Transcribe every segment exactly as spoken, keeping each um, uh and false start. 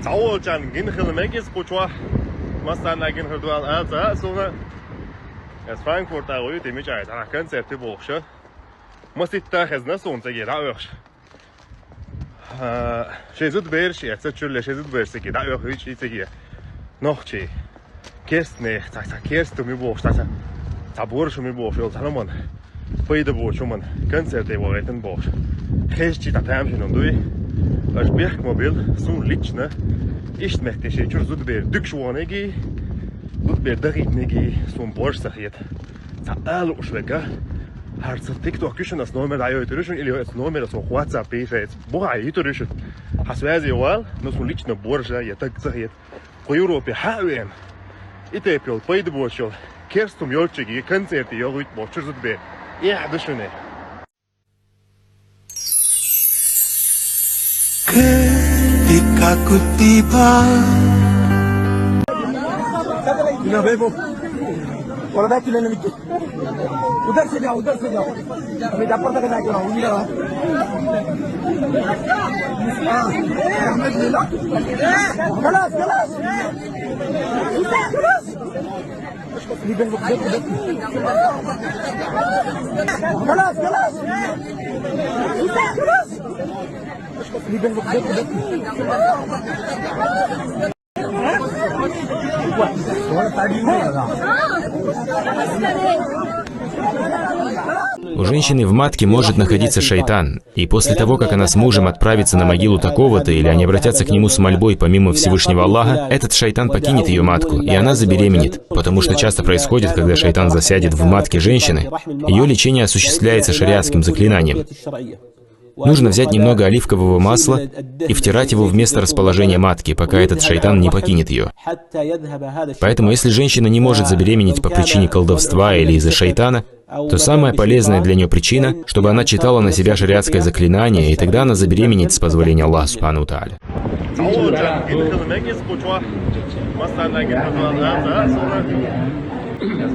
Цхьа волчарна гина хила мегиз кхучо. Массарна гина хир дуал а ца а суна. Ас Франкфурта вуй, тӀе мичай, цхьа концерт бохуша. Маситта хезна суна циге дӀаоьхуш. А, ши зуда бераш эца чуьрле, ши зуда бераш циге дӀаоьхуьйтуш и циге. Нохчий. Керстанех, цхьа, цхьа керста хӀума бохуш, цхьа, цхьа, цхьа борша хӀума бохуш, йолу цхьа хӀуман. Пайда боцу хӀуман. Концерте вахийтина бохуш. Хезчи цхьа тамашийна дуй. Аша бехк ма бил, суна лично. Иштта меттиг шен чуьра зуда бер дуьгуш ваханеги, зуда бер дахийтинеги, суна борш ца хета. Цхьа ала уш вега. ХӀара ца тикток куьшина ас номер дӀайойтур ю шуна, или ас номер ас ваха WhatsApp пишаец. Бухьа йитур ю шуна. Хьан связи вал, но суна лично боржа я таг ца хета. Кху Европе хьа а веана. И тайпа йолу пайда боцу йолу. Керстум йолччиге концерте йогӀуьйту боху чуьра зуда бер. Эхь ду шуна. Udah, bebo. Kalau dah kilo ni mikir. Udah saja, udah saja. Kami dapat tak kena kena, udah. Ah, alhamdulillah. Kalas, kalas. Kalas, kalas. У женщины в матке может находиться шайтан, и после того, как она с мужем отправится на могилу такого-то, или они обратятся к нему с мольбой помимо Всевышнего Аллаха, этот шайтан покинет ее матку, и она забеременеет, потому что часто происходит, когда шайтан засядет в матке женщины, ее лечение осуществляется шариатским заклинанием. Нужно взять немного оливкового масла и втирать его в место расположения матки, пока этот шайтан не покинет ее. Поэтому, если женщина не может забеременеть по причине колдовства или из-за шайтана, то самая полезная для нее причина, чтобы она читала на себя шариатское заклинание, и тогда она забеременеет с позволения Аллаха Субхану Тааля.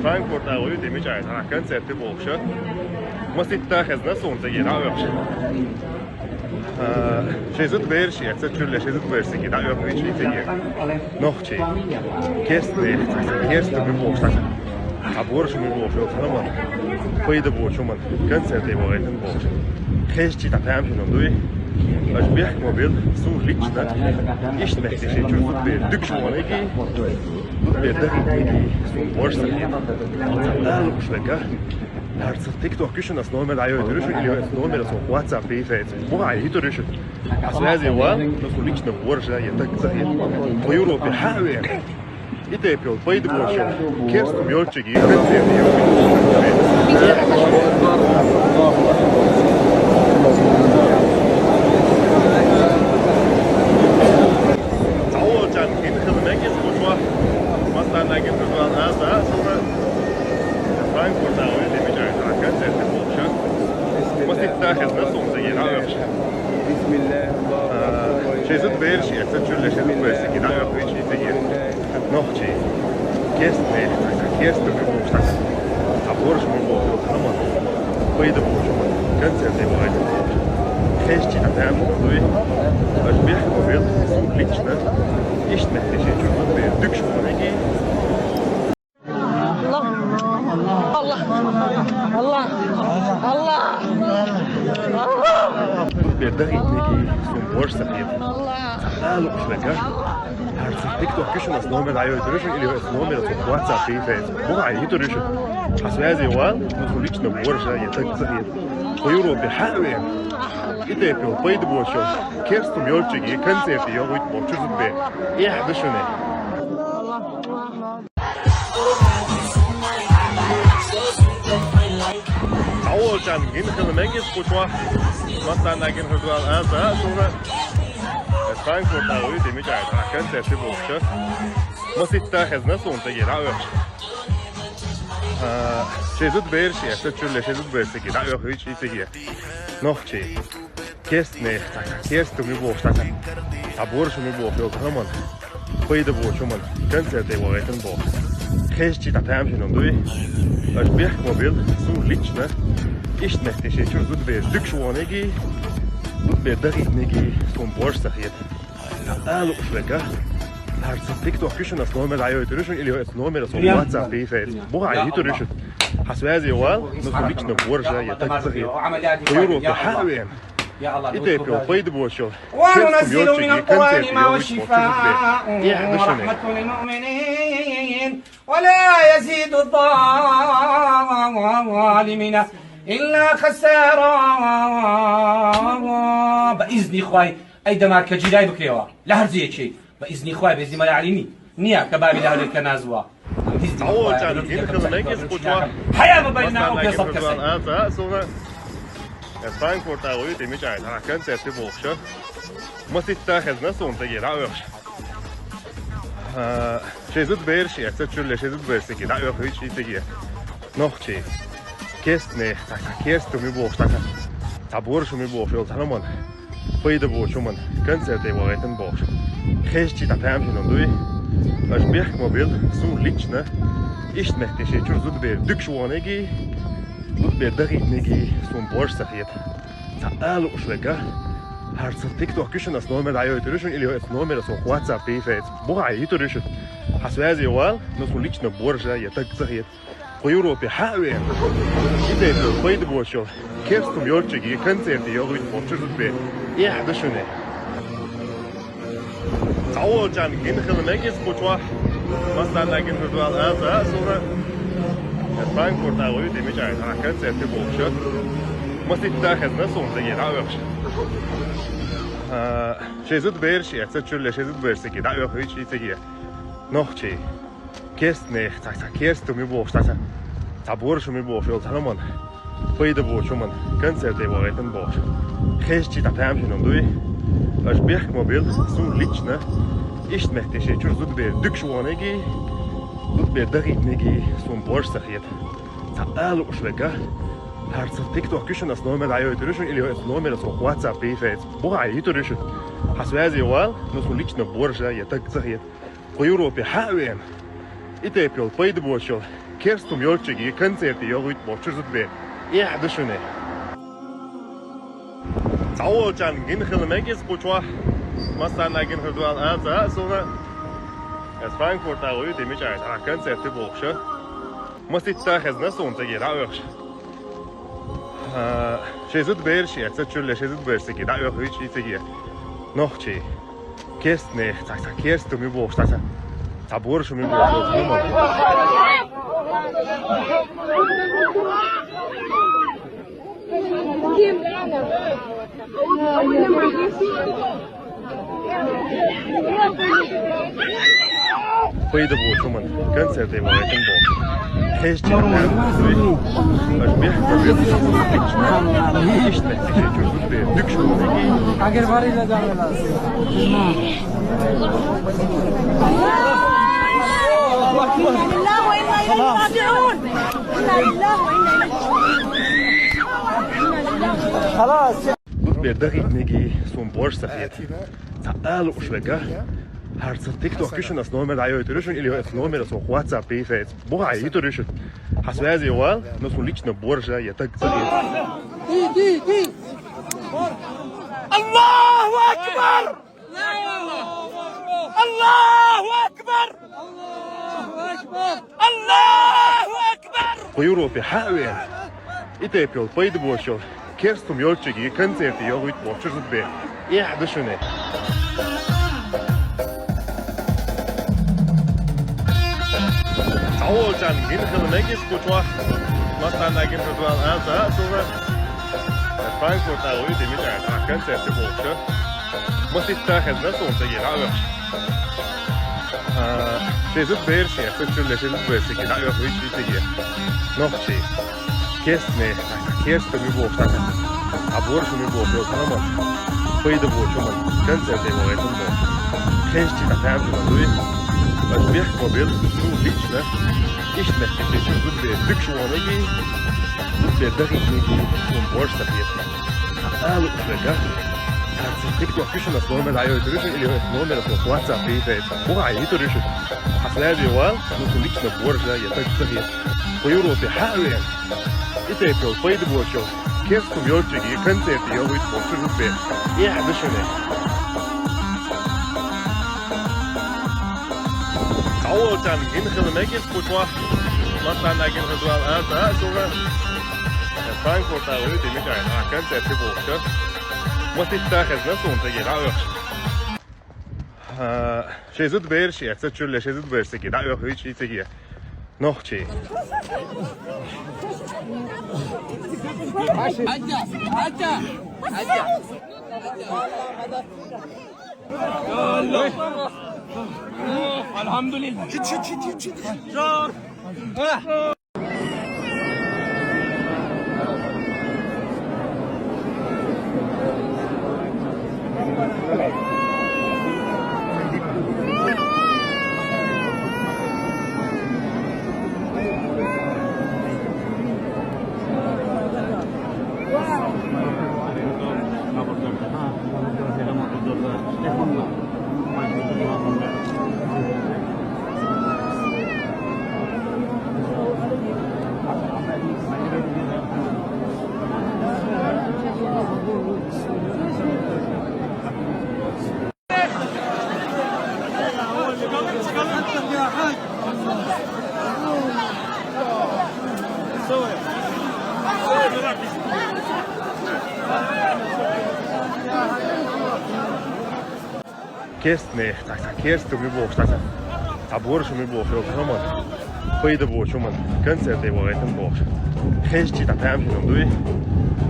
Франкфурта вуй, тӀе мичай, цхьа концерт бохуша. Маситта хезна суна циге дӀаоьхуш. Ши зуда бераш эца чуьрле, ши зуда бераш циге дӀаоьхуьйтуш и циге. Нохчий. Керстанех, цхьа, цхьа керста хӀума бохуш, цхьа, цхьа борша хӀума бохуш, йолу цхьа хӀуман. Пайда боцу хӀуман. Концерте вахийтина бохуш. Хезчи цхьа тамашийна дуй. Аша бехк ма бил, суна лично. Иштта меттиг шен чуьра зуда бер дуьгуш ваханеги, зуда бер дахийтинеги, суна борш ца хета. Цхьа ала уш вега. ХӀара ца тикток куьшина ас номер дӀайойтур ю шуна, или ас номер ас ваха WhatsApp пишаец. Бухьа йитур ю шуна. Хьан связи вал, но суна лично боржа я таг ца хета. Кху Европе хьа а веана. И тайпа йолу пайда боцу йолу. Керстум йолччиге концерте йогӀуьйту. Цхьа волчарна гина хила мегиз кхучо. Массарна гина хир дуал а ца а суна. Франкфурта вуй, тӀе мичай, цхьа концерт бохуша. Маситта хезна суна циге дӀаоьхуш. Бисмилла. Ши зуда бераш эца чуьрле, ши зуда бераш циге дӀаоьхуьйтуш и циге. Нохчий. Керстанех, цхьа, цхьа керста хӀума бохуш, цхьа, цхьа борша хӀума бохуш, йолу цхьа хӀуман. Пайда боцу хӀуман. Концерте вахийтина бохуш. Хезчи цхьа тамашийна дуй. Аша бехк ма бил, суна лично. Иштта меттиг шен чуьра зуда бер дуьгуш ваханеги. Аллах. Аллах. Аллах. Аллах. Зуда бер дахийтинеги, суна борш ца хета. Цхьа ала уш вега. ХӀара ца тикток куьшина ас номер дӀайойтур ю шуна, или ас номер ас ваха WhatsApp пишаец. Бухьа йитур ю шуна. Хьан связи вал, но суна лично боржа я таг ца хета. Кху Европе хьа а веана. И тайпа йолу пайда боцу йолу. Керстум йолччиге концерте йогӀуьйту боху чуьра зуда бер. Эхь ду шуна. Цхьа волчарна гина хила мегиз кхучо. Массарна гина хир дуал а ца а суна. Франкфурта вуй, тӀе мичай, цхьа концерт бохуша. Маситта хезна суна циге дӀаоьхуш. Ши зуда бераш эца чуьрле, ши зуда бераш циге дӀаоьхуьйтуш и циге. Нохчий. Керстанех, цхьа, цхьа керста хӀума бохуш, цхьа, цхьа, цхьа борша хӀума бохуш, йолу цхьа хӀуман. Пайда боцу хӀуман. Концерте вахийтина бохуш. Хезчи цхьа тамашийна дуй. Аша бехк ма бил, суна лично. Иштта меттиг шен чуьра зуда бер дуьгуш ваханеги, зуда бер дахийтинеги, суна борш ца хета. Ала уж вега. ХӀара цу TikTok куьшнас номер дӀайойтур ю шуна, или оцу номера со WhatsApp йийцай. Бухахь йитур ю шуна. Хьан связи вал, ну со лично боржа, я так сахи. По Европе хьа вен. И тайпа пайда боцуш йолу. وننزل من القرآن ما هو شفاء ورحمة للمؤمنين ولا يزيد الظالمين إلا خسارا. بإذن إخوي، أي دمار كجيلاي بكريوا. لا هرزي شيء. بإذن إخوي، بإذن ما يعلمي. نيا كبابي لا هرزي كنازوا. بإذن إخوي، بإذن إخوي. حيا ببيننا أو بيصف كسر. Франкфурт а вуй, тӀе мича айта, концерт бохуша. Маситта хезна суна тӀе гира оьхуш. Ши зуда бераш эца чуьлле, ши зуда бераш тӀе гира оьхуш, и тӀе гира. Нохчий. Кестнех, цхьа, цхьа кесту ми бохуш, цхьа, цхьа боршу ми бохуш, йолу цхьа хӀуман. Пайда боцу хӀуман. Концерте вагӀайтан бохуш. Хезчи дӀа пхьаьмшинан дуй. Аша бехк ма бил, суна лично. Иштта мехкан шен чуьра зуда бер дуьгуш вогӀанеги, зуда бер дахийтинеги, суна борш ца хета. Цхьа ала уш вега. ХӀара цу TikTok куьшнас номер дӀайойтур ю шуна, или оцу номера со WhatsApp йийцай. Бухахь йитур ю шуна. Хьан связи вал, ну со лично боржа, я так сахи. По Европе хьа а вен. И тайпа пайда боцуш йолу. Керстум йолчуьнга концерте йогӀуьйту бохучуьра зуда бер. Эхь ду шуна. Цхьа волчарна гина хила мегиз кхучохь. Массарна гина хир ду аьлла аса а суна. Франкфурт а вуй, тӀе мича айта, концерт бохуша. Маситта хезна суна тӀе гира оьхуш. Ши зуда бераш эца чуьлле, ши зуда бераш тӀе гира оьхуш, и тӀе гира. Нохчий. Кестнех, цхьа, цхьа кесту ми бохуш, цхьа, цхьа, цхьа боршу ми бохуш, йолу цхьа хӀуман. Пайда боцу хӀуман. Концерте вагӀайтан бохуш. Хезчи дӀа пхьаьмшинан дуй. Аша бехк ма бил, суна лично. Иштта мехкан шен чуьра зуда бер дуьгуш вогӀанеги, зуда бер дахийтинеги, суна борш ца хета. Цхьа ала уш вега. ХӀара цу TikTok куьшнас номер дӀайойтур ю шуна, или оцу номера со WhatsApp йийцай. Бухахь йитур ю шуна. Хьан связи вал, ну со лично боржа, я так сахи. По Европе хьа а вен. И тайпа йолу пайда боцуш йолу. Керстум йолчуьнга концерте йогӀуьйту бохучуьра зуда бер. Эхь ду шуна. Цхьа волчарна гина хила мегиз кхучохь. Массарна гина хир ду аьлла аса а суна. Франкфурт а вуй, тӀе мича айта, концерт бохуша. Маситта хезна суна тӀе гира оьхуш. Ши зуда бераш эца чуьлле, ши зуда бераш тӀе гира оьхуш, и тӀе гира. Нохчий. Кестнех, цхьа, цхьа кесту ми бохуш, цхьа, цхьа, цхьа боршу ми бохуш, йолу цхьа хӀуман. Пайда боцу хӀуман. Концерте вагӀайтан бохуш. Хезчи дӀа пхьаьмшинан дуй. Аша бехк ма бил, суна лично. Иштта мехкан шен чуьра зуда бер дуьгуш вогӀанеги. خلاص. Зуда бер дахийтинеги, суна борш ца хета. Цхьа ала уш вега. ХӀара цу TikTok куьшнас номер дӀайойтур ю шуна, или оцу номера со WhatsApp йийцай. Бухахь йитур ю шуна. Хьан связи вал, ну со лично боржа, я так сахи. Аллаху акбар! Аллаху акбар! Аллаху акбар! По Европе хьа а вен. И тайпа йолу пайда боцуш йолу. Керстум йолчуьнга концерте йогӀуьйту бохучуьра зуда бер. Эхь ду шуна. Цхьа волчарна гина хила мегиз кхучохь. Массарна гина хир ду аьлла аса а суна. Франкфурт а вуй, тӀе мича айта, концерт бохуша. Маситта хезна суна тӀе гира оьхуш. Ши зуда бераш эца чуьлле, ши зуда бераш тӀе гира оьхуш, и тӀе гира. Нохчий. Кестнех, цхьа, цхьа кесту ми бохуш, цхьа, цхьа, цхьа боршу ми бохуш, йолу цхьа хӀуман. Пайда боцу хӀуман. Концерте вагӀайтан бохуш. Хезчи дӀа пхьаьмшинан дуй. Аша бехк ма бил, суна лично. Иштта мехкан шен чуьра зуда бер дуьгуш вогӀанеги, зуда бер дахийтинеги, суна борш ца хета. Ала уш вега. ХӀара цу TikTok куьшнас номер дӀайойтур ю шуна, или оцу номера со WhatsApp йийцай. Бухахь йитур ю шуна. Хьан связи вал, ну со лично боржа, я так сахи. По Европе хьа а вен. И тайпа йолу пайда боцуш йолу. Керстум йолчуьнга концерте йогӀуьйту бохучуьра зуда бер. Эхь ду шуна. Олчан гин хила мегис кучва. Маттан агин хила дуал а, а, суга. Франкфурт а, уйди, ми кай, а, концерт и болча. Масиста хезна сун теги да ох. А, шезуд берш, я, цачулле шезуд берш теги да ох, уйчи теги. Нохчи. Атя, атя, атя. Алхамдулилла. Керст нех, так, так, керст, ми бохш, так, так. Та борш ми бохш, ёлка хаман. Пайда бохш, уман. Концерт его этим бохш. Хезчи та там хинам дуй.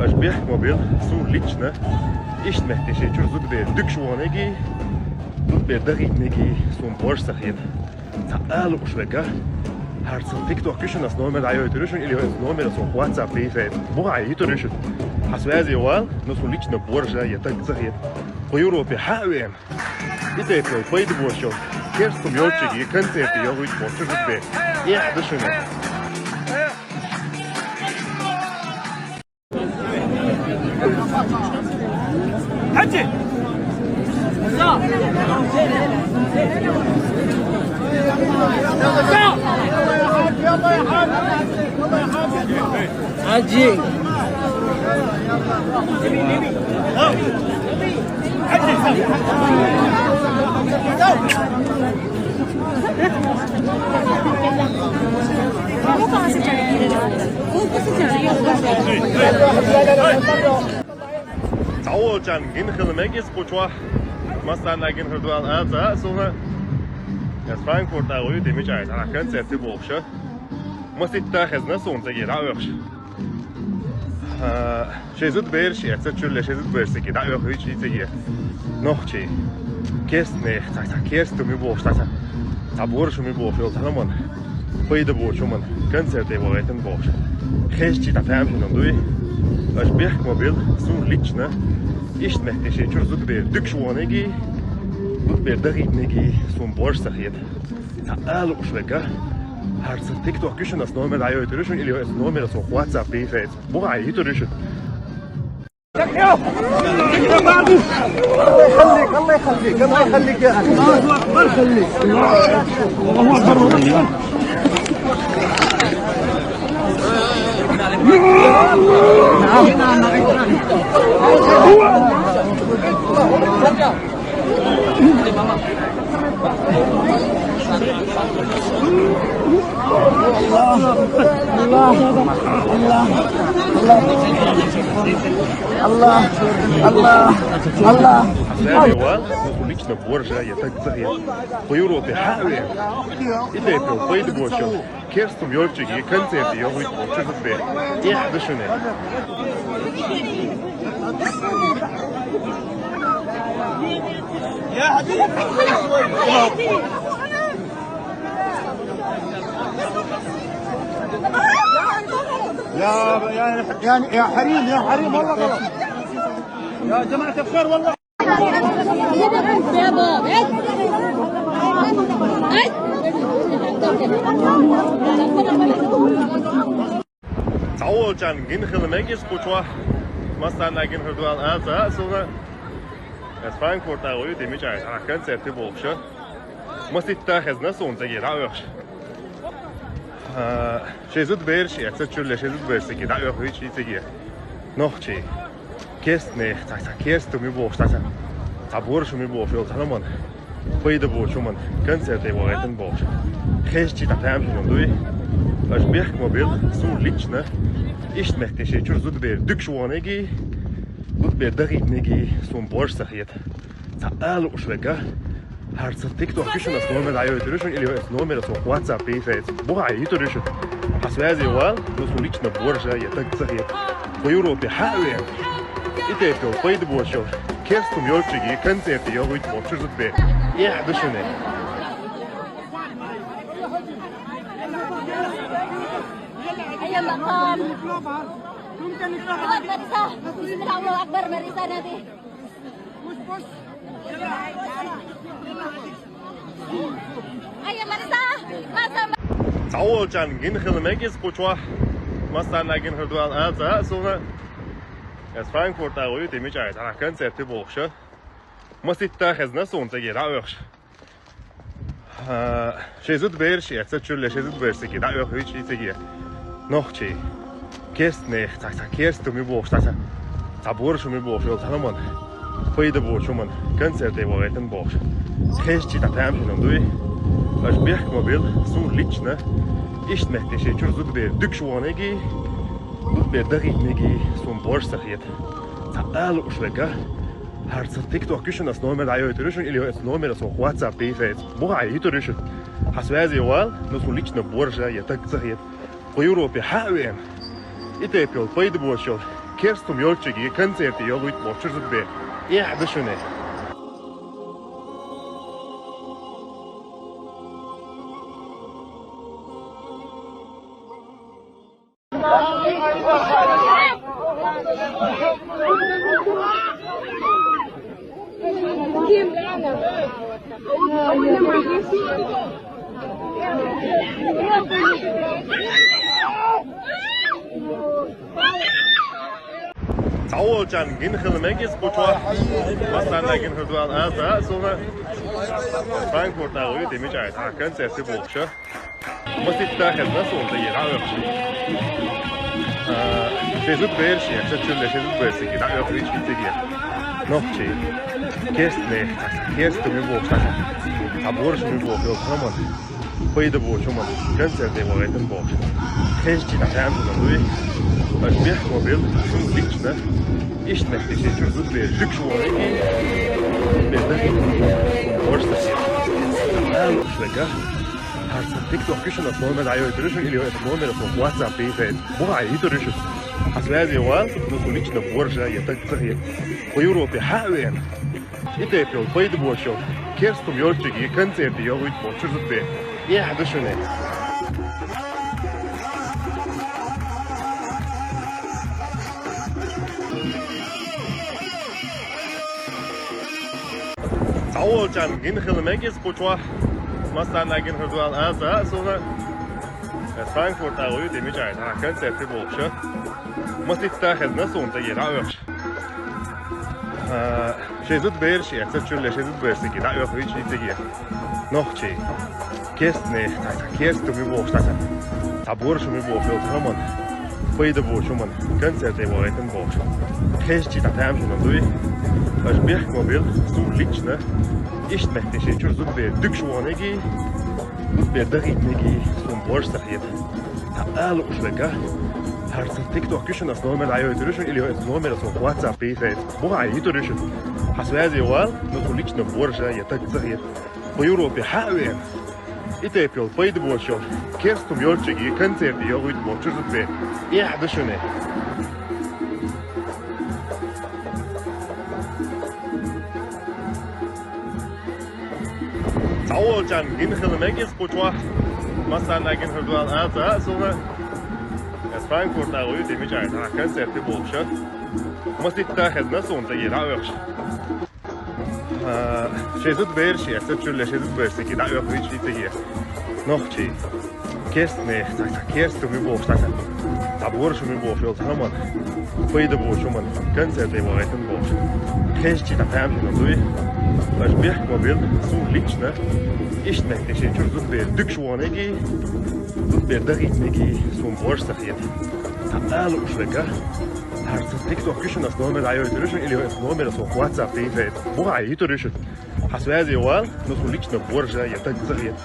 Аж бех мобил, су лично. Ишт мехте ше чур зуд бе дюкш вонеги. Зуд бе дагитнеги, сум борш сахит. Та алу швега. Харцан TikTok кишунас номер айой турушун или номер сум WhatsApp и фейс. Буга и турушун. А связи вал, но су лично борш я так сахит. По Европе хавем. Итейпел, пайда бошо. Керстум ёлчиги, концерты ёлуч бошо жутбе. Эх, дышуне. Хати! Один. Цаолчан гин хилмегис кучва. Мастан агин хурдуал а за суна. Эс Франкфурт а уйди мичай. Та концерт и болша. Маситта хезна сун теги да охш. А, шезуд берш, я, цачулле шезуд берш теги да ох, уйчи теги. Нохчи. Керст нех, так, так, керст ми бохш, так, так. Та борш ми бохш, ёлка хаман. Пайда бохш, уман. Концерт его этим бохш. Хезчи та там хинам дуй. Аж бех мобил, су лично. Ишт мехте ше чур зуд бе дюкш вонеги. Зуд бе дагитнеги, сум борш сахит. Та алу швега. Харцан TikTok кишунас номер айой турушун или номер сум WhatsApp и фейс. Буга и турушун. الله يخليك، الله يخليك، الله يخليك يا أخي. الله أكبر. خليك. الله أكبر. الله، الله، الله، الله، الله. Лично боржа, я так за, я. По Европе, ха, я. И ты пил, пойду больше. Керстум ёлчиги, концерт, я выйду, что за дверь? Я дышу не. يا، يا، يا، يا حريم، يا حريم، والله غلط. يا جماعة الخير، والله. Цаолчан гин хилмегис кучва. Мастан агин хурдуал а за суна. Эс Франкфурт а уйди мичай. А концерт и болша. Маситта хезна сун теги да охш. А, шезуд берш, я, цачулле шезуд берш теги да ох, уйчи теги. Нохчи. Керст нех, так, так, керст ми бохш, так, так. Та борш ми бохш, ёлка хаман. Пайда боацаш хӀаман концерте вагӀийтина бохуш. Хезча дӀа тамашийна дуй. Аша бехк ма билла, суна лично. Иштта меттиг шен чуьра зудабер дуьгуш ваханеги, зудабер дахийтинеги суна борш ца хета. Цхьа ала лууш верг. ХӀара цхьа TikTok куьшанас номер дӀайойтур ю шуна, или вай номер цо WhatsApp бийца. Бухахь йитур ю шу. Хьан связи вал, ну суна лично борш я, я так ца хета. По Европе хьа а вен. И тайпа йолу пайда боцуш йолу керстум йолчуьнга концерте йогӀуьйту бохучуьра зудабер. Эхь ду шуна. أيا مقام. بسم الله، الله أكبر، مريسة نادي. أيا مريسة، مريسة. Цхьаволчарна гина хила мега иза кхучохь. Массарна гина хир ду аьлла ца а суна. Ас Франкфурт агӀо ю, тӀе мичахь, цхьа концерт ю бохуш. Маситта хезна суна циге дӀаоьхуш. А, шайн зудабераш эцна чуьра, шайн зудабераш циге дӀаоьхуьйтуш и циге. Нохчий. Керстанех, цхьа, цхьа керстум ю бохуш, цхьа, цхьа, цхьа боршум ю бохуш, йолу цхьа хӀаман. Пайда боцуш хӀаман концерте вагӀийтина бохуш. Хезча дӀа тамашийна дуй. Аша бехк ма билла, суна лично. Иштта меттиг шен чуьра зудабер дуьгуш ваханеги, зудабер дахийтинеги суна борш ца хета. Цхьа ала лууш верг. ХӀара цхьа TikTok куьшанас номер дӀайойтур ю шуна, или вай номер цо WhatsApp бийца. Бухахь йитур ю шу. Хьан связи вал, ну суна лично борш я, я так ца хета. По Европе хьа а вен. И тайпа йолу пайда боцуш йолу керстум йолчуьнга концерте йогӀуьйту бохучуьра зудабер. Эхь ду шуна. Цхьаволчарна гина хила мега иза кхучохь. Массарна гина хир ду аьлла ца а суна. Франкфурт агӀо ю, тӀе мичахь, цхьа концерт ю бохуш. Маситта хезна суна циге дӀаоьхуш. А, шайн зудабераш эцна чуьра, шайн зудабераш циге дӀаоьхуьйтуш и циге. Нохчий. Керстанех, цхьа, цхьа керстум ю бохуш, цхьа, цхьа, цхьа боршум ю бохуш, йолу хӀаман. Пайда боцуш хӀаман концерте вагӀийтина бохуш. Хезча дӀа тамашийна дуй. Аша бехк ма билла, суна лично. Иштта меттиг шен чуьра зудабер дуьгуш ваханеги, зудабер дахийтинеги борш ца хета. Ала лууш верг. ХӀара цхьа TikTok куьшанас номер дӀайойтур ю шуна, или вай номер цо WhatsApp бийца. Бухахь йитур ю шу. Хьан связи вал, ну суна лично борш я, я так ца хета. По Европе хьа а вен. И тайпа йолу пайда боцуш йолу керстум йолчуьнга концерте йогӀуьйту бохучуьра зудабер. Эхь ду шуна. Цхьаволчарна гина хила мега иза кхучохь. Массарна гина хир ду аьлла ца а суна. Ас Франкфурт агӀо ю, тӀе мичахь, цхьа концерт ю бохуш. Маситта хезна суна циге дӀаоьхуш. А, шайн зудабераш эцна чуьра, шайн зудабераш циге дӀаоьхуьйтуш и циге. Нохчий. Керстанех, цхьа, цхьа керстум ю бохуш, цхьа, цхьа, цхьа боршум ю бохуш, йолу хӀаман. Пайда боцуш хӀаман концерте вагӀийтина бохуш. Хезча дӀа тамашийна дуй. Аша бехк ма билла, суна лично. Иштта меттиг шен чуьра зудабер дуьгуш ваханеги, зудабер дахийтинеги суна борш ца хета. Цхьа ала лууш верг. ХӀара цхьа TikTok куьшанас номер дӀайойтур ю шуна, или вай номер цо WhatsApp бийца. Бухахь йитур ю шу. Хьан связи вал, ну суна лично борш я, я так ца хета. По Европе хьа а вен. И тайпа йолу пайда боцуш йолу керстум йолчуьнга концерте йогӀуьйту бохучуьра зудабер. Эхь ду шуна. Цхьаволчарна гина хила мега иза кхучохь. Массарна гина хир ду аьлла ца а суна. Ас Франкфурт агӀо ю, тӀе мичахь, цхьа концерт ю бохуш. Маситта хезна суна циге дӀаоьхуш. А, шайн зудабераш эцна чуьра, шайн зудабераш циге дӀаоьхуьйтуш и циге. Нохчий. Керстанех, цхьа, цхьа керстум ю бохуш, цхьа, цхьа, цхьа боршум ю бохуш, йолу хӀаман. Пайда боцуш хӀаман концерте вагӀийтина бохуш. Хезча дӀа тамашийна дуй. Аша бехк ма билла, суна лично. Иштта меттиг шен чуьра зудабер дуьгуш ваханеги, зудабер дахийтинеги суна борш ца хета. Ала лууш вега. ХӀара цу TikTok-ки шуна, ас номер дӀайойтур ю шуна, или ас номер ас WhatsApp-е йийцай. Бухахь йитур ю шуна. Хьан связи вал, ну, цу лично боржа, я так захет.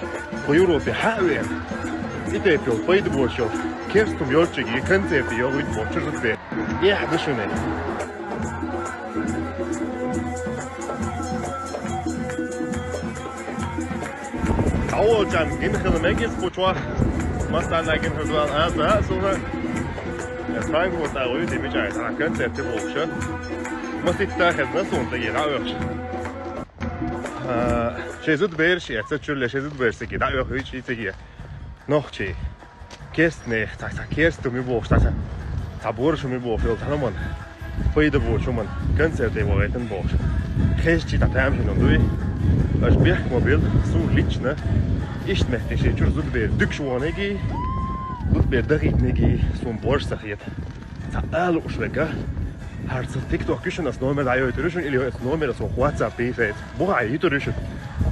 По Европе хьа а вен. И тайпа йолу пайда боцуш йолу керстан йолчуьнга концерт йогӀуьйту бохучуьра зудабер. Эхь ду шуна. ДӀаволчарна гина хила мегар иза кху чохь. Массарна гина хила вала аса а суна. Франкфурт а вуьйти мичахь, цхьа концерт тӀе бохуша. Масийтта хезна суна тӀе дӀа а оьхуш. А, шайн зудабераш эцна чуьра, шайн зудабераш цига дӀа а оьхуьйтуш и цига. Нохчий. Керстанех, цхьа, цхьа керста хӀума бохуш, цхьа, цхьа, цхьа борша хӀума бохуш, йолу цхьа хӀуманна. Пайда боцу хӀуманна. Концерте вахийтина бохуш. Хезчий цхьа тамашийна дуй. Аша бехк ма билла, суна лично. Иштта меттиг шайн чуьра зудабер дуьгуш ваханеги, зудабер дахийтинеги, суна борш ца хета. Цхьа ала лууш вега. ХӀара цу TikTok-ки шуна, ас номер дӀайойтур ю шуна, или ас номер ас WhatsApp-е йийцай. Бухахь йитур ю шуна.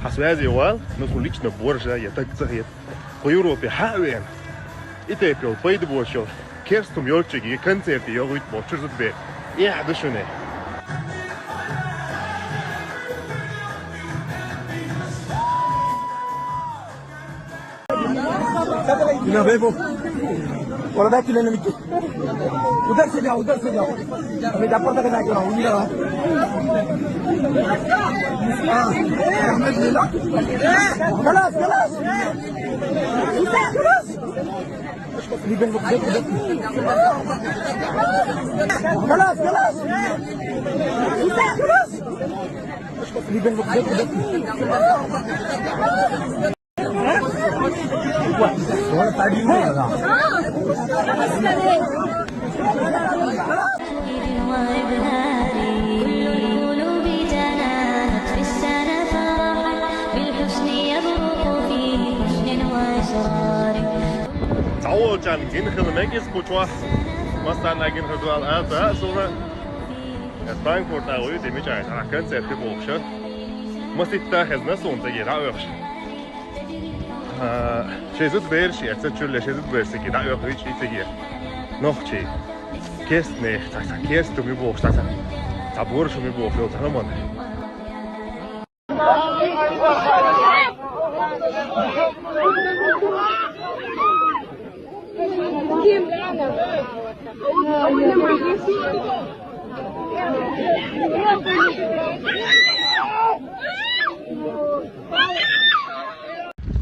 Хьан связи вал, ну, цу лично боржа, я так захет. По Европе хьа а вен. И тайпа йолу пайда боцуш йолу керстан йолчуьнга концерт йогӀуьйту бохучуьра зудабер. Эхь ду шуна. Mira, Bebo. Ora dai, tu nemico. Udah saja, udah saja. Kami dapat tak kena kena, udah. Ah, Ahmed Lila. Kalas, kalas. Kalas, kalas. ДӀаволчарна гина хила мегар иза кху чохь. Массарна гина хила вала аса а суна. Франкфурт а вуьйти мичахь, цхьа концерт тӀе бохуша. Масийтта хезна суна тӀе дӀа а оьхуш. А, шайн зудабераш эцна чуьра, шайн зудабераш цига дӀа а оьхуьйтуш и цига. Нохчий. Керстанех, цхьа, цхьа керста хӀума бохуш, цхьа, цхьа, цхьа борша хӀума бохуш, йолу цхьа хӀуманна.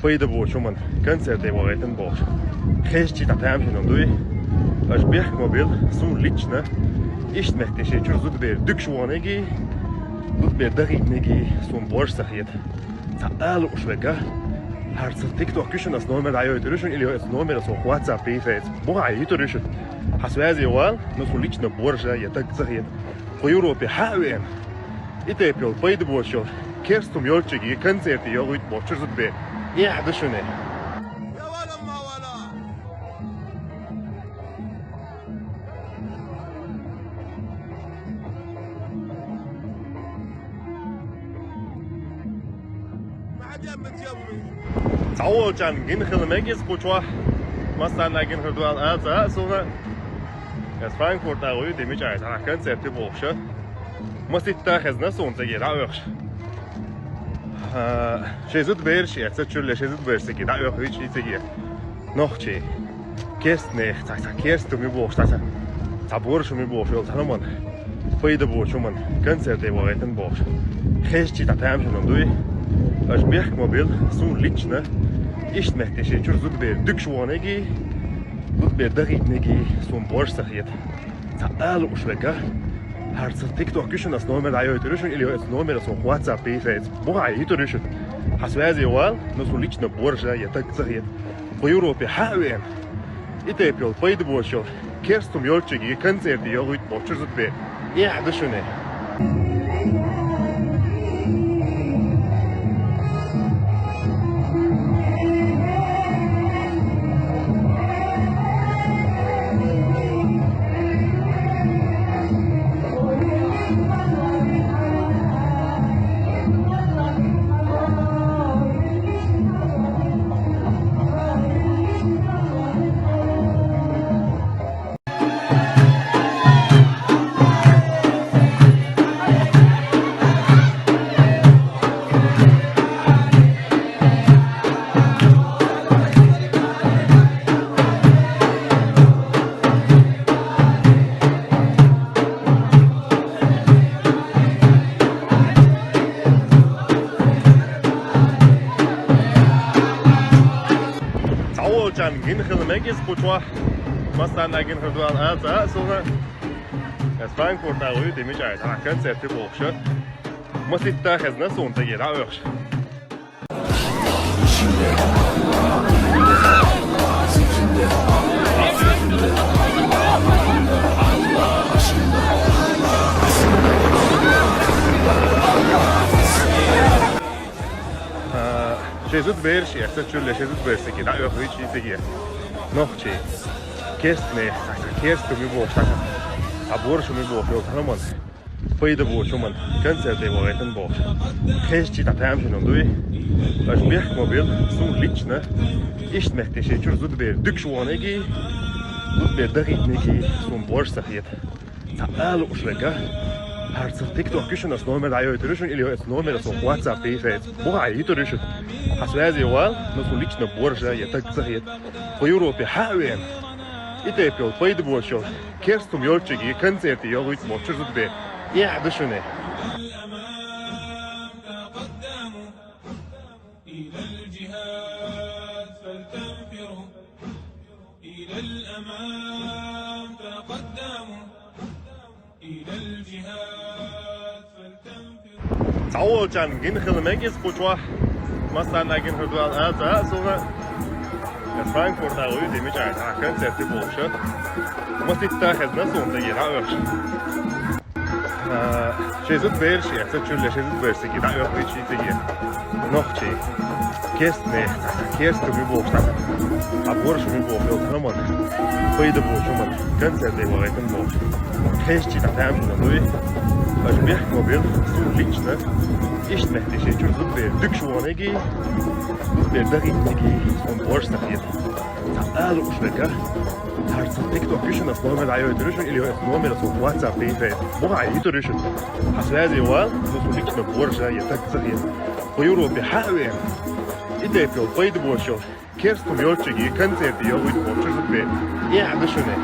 Пайда боцу хӀуманна концерте вахийтина бохуш. Хезчий цхьа тамашийна дуй. Аша бехк ма билла, суна лично. Иштта меттиг шайн чуьра зудабер дуьгуш ваханеги, зудабер дахийтинеги, суна борш ца хета. Цхьа ала лууш вега. ХӀара цу TikTok-ки шуна, ас номер дӀайойтур ю шуна, или ас номер ас WhatsApp-е йийцай. Бухахь йитур ю шуна. Хьан связи вал, ну, цу лично боржа, я так захет. По Европе хьа а вен. И тайпа йолу пайда боцуш йолу керстан йолчуьнга концерт йогӀуьйту бохучуьра зудабер. Эхь ду шуна. ДӀаволчарна гина хила мегар иза кху чохь. Массарна гина хила вала аса а суна. Франкфурт а вуьйти мичахь, цхьа концерт тӀе бохуша. Масийтта хезна суна тӀе дӀа а оьхуш. А, шайн зудабераш эцна чуьра, шайн зудабераш цига дӀа а оьхуьйтуш и цига. Нохчий. Керстанех, цхьа, цхьа керста хӀума бохуш, цхьа, цхьа, цхьа борша хӀума бохуш, йолу цхьа хӀуманна. Пайда боцу хӀуманна концерте вахийтина бохуш. Хезчий цхьа тамашийна дуй. Аша бехк ма билла, суна лично. Иштта меттиг шайн чуьра зудабер дуьгуш ваханеги, зудабер дахийтинеги, суна борш ца хета. Цхьа ала лууш вега. ХӀара цу TikTok-ки шуна, ас номер дӀайойтур ю шуна, или ас номер ас WhatsApp-е йийцай. Бухахь йитур ю шуна. Хьан связи вал, ну, цу лично боржа, я так захет. По Европе хьа а вен. И тайпа йолу пайда боцуш йолу керстан йолчуьнга концерт йогӀуьйту бохучуьра зудабер. Эхь ду шуна. Гин хила мегиз кхучва, массанна гин хир дуал аса, суна. Аз Франкфурт а вуй, димичай, та концерти бохша. Маситта хезна сун таги да охш. Шезут берш, я, кстати, чурле шезут берш таги, да, ох, вич и таги. Нохчи. Кест не, так, так, кест ми бох, так, так. А борш ми бох, ёл, ханаман. Пайда бох, чуман. Концерт его, это бох. Кест чи та там, ну, дуй. Аж бех мобил, су лично. Ишт мехте ше чур зут бер, дюк шуанеги. Зут бер дагитнеги, сум борш сахет. Та алу ушлека. Харцев TikTok кишен ас номер даю туришун или ас номер ас WhatsApp и фейс. Буга и туришун. А связи вал, но су лично боржа я так захет. По Европе хавен. И те пел пайда бошел. Керстум ёлчиги концерты ёлуйт мочур зубе. Я дышуне. إلى الجهاد فلتنفروا. إلى الأمام تقدموا. إلى الجهاد فلتنفروا. Цаул чан гин хилмек из кучва. Масан агин худвал аза суна. Франкфурт а уй дими чай. А концерт и больше. Маситта хезна сун таги да охш. Шезут берш, я, кстати, чурле шезут берш таги да ох, вич и таги. Нохчи. Кест не, так, так, кест ми бох, так. А борш ми бох, ёл, ханаман. Пайда бох, чуман. Концерт его, это бох. Кест чи та там, ну, дуй. Аж бех мобил, су лично. Ишт мехте ше чур зубе, дюк шуанеги. Зубе дагитнеги, сум борш сахет. Алу ушлека. Харцев TikTok кишен ас номер даю туришун или ас номер ас WhatsApp и фейс. Буга и туришун. А связи вал, ну, су лично боржа я так захет. По Европе хавен. И те пел пайда бошел. Керстум ёлчиги концерты ёлуйт мочур зубе. Я дышуне.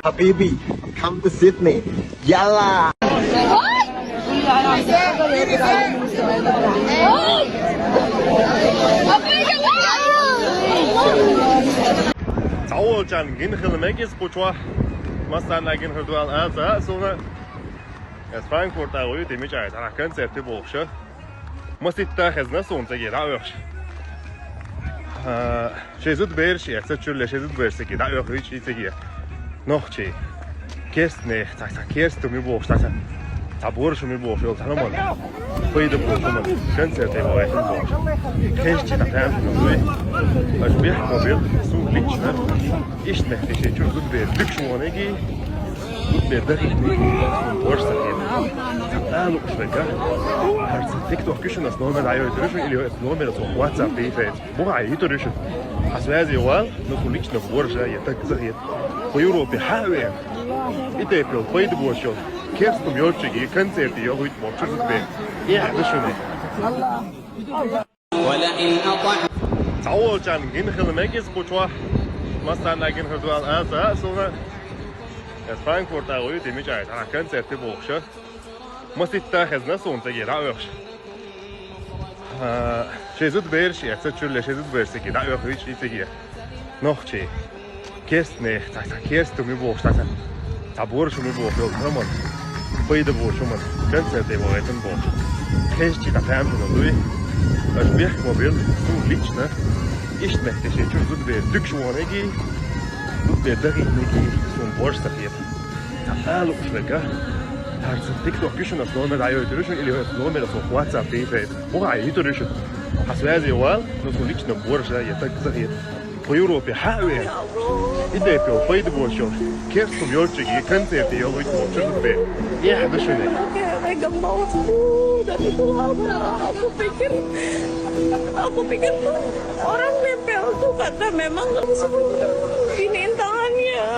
حبيبي، come to Sydney. يلا. Цаул чан гин хилмек из кучва. Масан агин худвал аза суна. Аз Франкфурт а уй дими чай, та концерт и бохша. Маситта хезна сун таги да охш. Шезут берш, я, кстати, чурле шезут берш таги да ох, вич и таги. Нохчи. Кест не, так, так, кест ми бох, так, так. Та борш ми бох, ёл, ханаман. Пайда бох, чуман. Концерт его, это бох. Кест чи та там, ну, дуй. Аж бех мобил, су лично. Ишт мехте ше чур зубе, дюк шуанеги. Зубе дагитнеги, сум борш сахет. Алу ушлека. Харцев TikTok кишен ас номер даю туришун или ас номер ас WhatsApp и фейс. Буга и туришун. А связи вал, ну, су лично боржа я так захет. По Европе хавен. И те пел пайда бошел. Керстум ёлчиги концерты ёлуйт мочур зубе. Я дышуне. ولئن أطعت. Цаул чан гин хилмек из кучва. Масан агин худвал аза суна. Аз Франкфурт а уй дими чай, та концерт и бохша. Масийтта хезна суна цига дӀаоьхуш. А, шайн зудабераш а эцна, чура шайн зудабераш цига дӀаоьхуш вича цига. Нохчий. Керста нах, цхьа, цхьа керста хӀума бохуш, цхьа, цхьа, цхьа борша хӀума бохуш йолу хӀуманна, пайда боцу хӀуманна концерте вахийтина бохуш. Кхеччи дӀа тамашийна дуй. Аша бехк ма била, суна лично иштта меттиг шайн чуьра зудабер дуьгуш ваханарг, зудабер дахийтинарг суна борша ца хета. Ца ала лууш верг, хӀара сан TikTok ю шуна, аса номер дӀайойтур ю шуна, или аса номер аса ваха WhatsApp-е, Фейс. Бухахь йитур ю шуна. Хьан связи вал, но суна лично борша я таг ца хета. По Европе хьа а веана, и тайпа йолу пайда боцуш йолу керста хӀума йолчуьнга концерте йолуьйту бохучуьра зудабер. Эхь ду шуна. Orang nempel tuh kata memang langsung ini tangannya.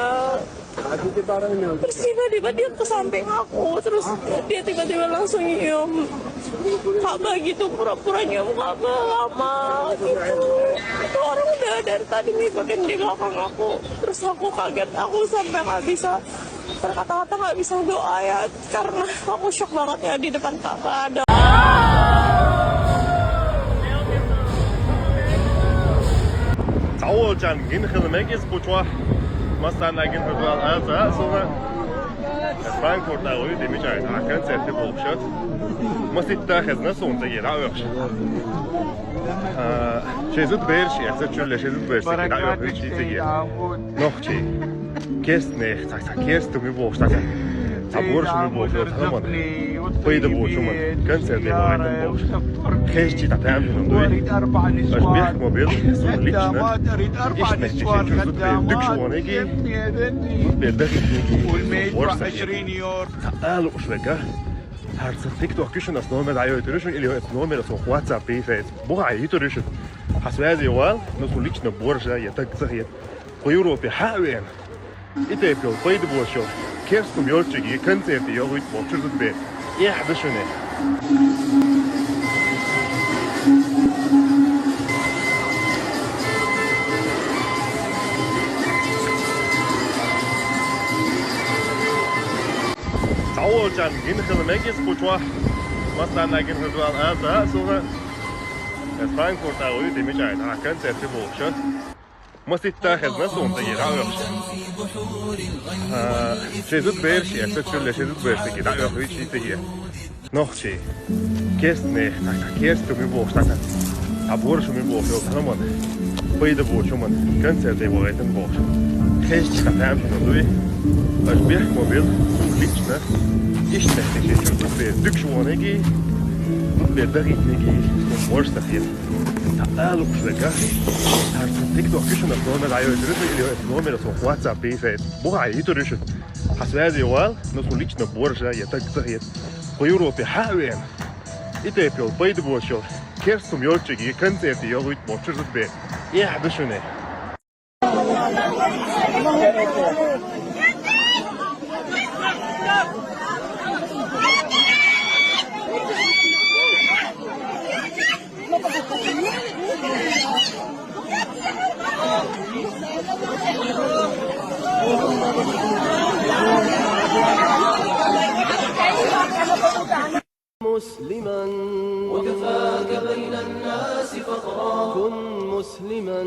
Terus tiba-tiba dia kesamping aku, terus dia tiba-tiba langsung nyium Ka'bah gitu, pura-pura nyium Ka'bah lama gitu. Itu orang udah dari tadi ngikutin di belakang aku. Terus aku kaget, aku sampai nggak bisa berkata-kata, nggak bisa doa ya, karena aku shock banget ya di depan Ka'bah ada. Цхьаволчарна гина хила мега иза кху чохь. Массарна а гина хила ду аьлла ца а суна. Франкфурт а вуй, де мичахь, а концерт ю бохуш. Масийтта хезна суна цига дӀаоьхуш. А, шайн зудабераш а эцна, чуьра шайн зудабераш цига дӀаоьхуш вича цига. Нохчий. Керста нах, цхьа, цхьа керста хӀума бохуш, цхьа, цхьа, цхьа борша хӀума бохуш йолу хӀуманна, пайда боцу хӀуманна концерте вахийтина бохуш. Кхеччи дӀа тамашийна дуй. Аша бехк ма била, суна лично иштта меттиг шайн чуьра зудабер дуьгуш ваханарг, зудабер дахийтинарг суна борша ца хета. Ца ала лууш верг, хӀара сан TikTok ю шуна, аса номер дӀайойтур ю шуна, или аса номер аса ваха WhatsApp-е, Фейс. Бухахь йитур ю шуна. Хьан связи вал, но суна лично борша я таг ца хета. По Европе хьа а веана, и тайпа йолу пайда боцу йолу керста хӀума йолчуьнга концерте йолуьйту бохучуьра зудабер. Эхь ду шуна. Цхьаволчарна гина хила мега иза кху чохь. Массарна а гина хила ду аьлла ца а суна. Аса Франкфурт а вуй, де мичахь, а концерт ю бохуш. Масийтта хезна суна цига дӀаоьхуш. А, шайн зудабераш а эцна, чуьра шайн зудабераш цига дӀаоьхуш вича цига. Нохчий. Керста нах, цхьа, цхьа керста хӀума бохуш, цхьа, цхьа, цхьа борша хӀума бохуш йолу хӀуманна, пайда боцу хӀуманна концерте вахийтина бохуш. Кхеччи дӀа тамашийна дуй. Аша бехк ма била, суна лично иштта меттиг шайн чуьра зудабер дуьгуш ваханарг, зудабер дахийтинарг суна борша ца хета. Ца ала лууш верг, хӀара сан TikTok ю шуна, аса номер дӀайойтур ю шуна, или аса номер аса ваха WhatsApp-е, Фейс. Бухахь йитур ю шуна. Хьан связи вал, но суна лично борша я таг ца хета. По Европе хьа а веана, и тайпа йолу пайда боцу йолу керста хӀума йолчуьнга концерте йолуьйту бохучуьра зудабер. Эхь ду шуна. مسلما، وكفاك بين الناس فخرا. كن مسلما،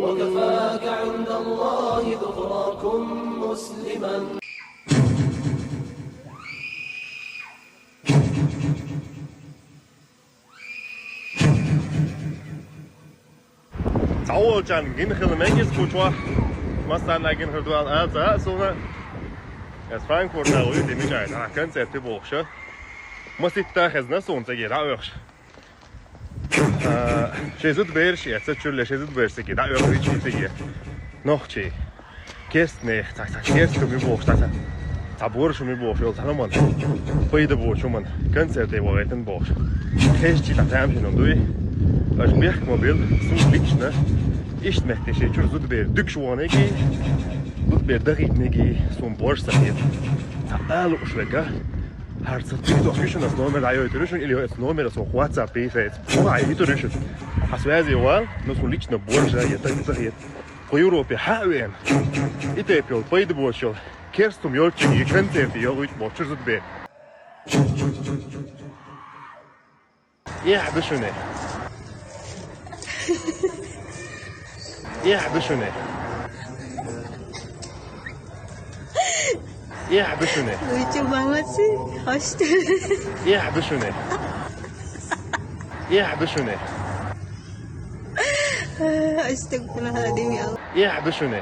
وكفاك عند الله ذخرا. كن مسلما. Цхьаволчарна гина хила мега иза кху чохь. Массарна а гина хила ду аьлла ца а суна. Аса Франкфурт а вуй, де мичахь, а концерт ю бохуш. Масийтта хезна суна цига дӀаоьхуш. А, шайн зудабераш а эцна, чуьра шайн зудабераш цига дӀаоьхуш вича цига. Нохчий. Керста нах, цхьа, цхьа керста хӀума бохуш, цхьа, цхьа, цхьа борша хӀума бохуш йолу хӀуманна, пайда боцу хӀуманна концерте вахийтина бохуш. Кхеччи дӀа тамашийна дуй. Аша бехк ма била, суна лично иштта меттиг шайн чуьра зудабер дуьгуш ваханарг, зудабер дахийтинарг суна борша ца хета. Ца ала лууш верг, хӀара сан TikTok ю шуна, аса номер дӀайойтур ю шуна, или аса номер аса ваха WhatsApp-е, Фейс. Бухахь йитур ю шуна. Хьан связи вал, но суна лично борша я таг ца хета. По Европе хьа а веана, и тайпа йолу пайда боцу йолу керста хӀума йолчуьнга концерте йолуьйту бохучуьра зудабер. يحبسني. يحبسني. يحبسني. Lucu banget sih. Astaga. يحبسني. يحبسني. Astagfirullahaladzim, ya Allah. يحبسني.